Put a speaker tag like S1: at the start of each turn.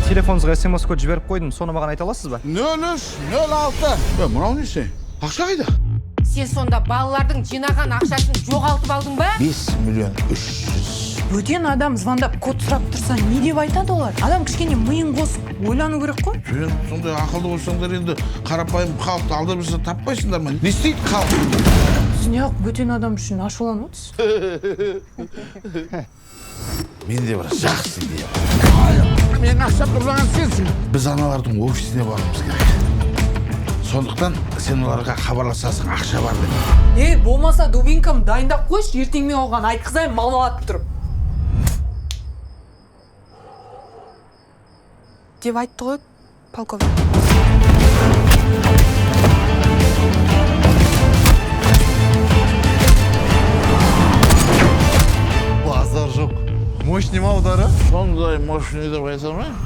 S1: Телефоныңызға смс код жіберіп қойдым, соны маған айта аласыз ба?
S2: 0306. Е, мынау несі? Ақша қайда?
S3: Сен сонда балалардың жинаған ақшасын жоғалтып алдың ба?
S2: 5 миллион 300.
S4: Бөтен адам звондап код сұрап тұрса, не деп айтады олар? Адам кішкене миын қосып ойлану керек қой.
S2: Сен сондай ақылды болсаңдар, енді қарапайым халықты алдап жүрсе таппайсыңдар ма? Не істейді халық?
S4: Сіз неғып бөтен адам үшін ашуланып отырсыз?
S2: Менде бір жақсы идея бар. Менің ақшамды ұрлаған сенсің. Біз аналардың офисіне баруымыз керек. Сондықтан сен оларға хабарласасың, ақша бар деп.
S4: Е, болмаса дубинкамды дайындап қойшы, ертең мен оған айтқызайын мамалатып тұрып.
S5: Деп айтты ғой полковник.
S6: Базар жоқ. Мощный ма удары?
S2: Сондай мощный деп айта алмаймын.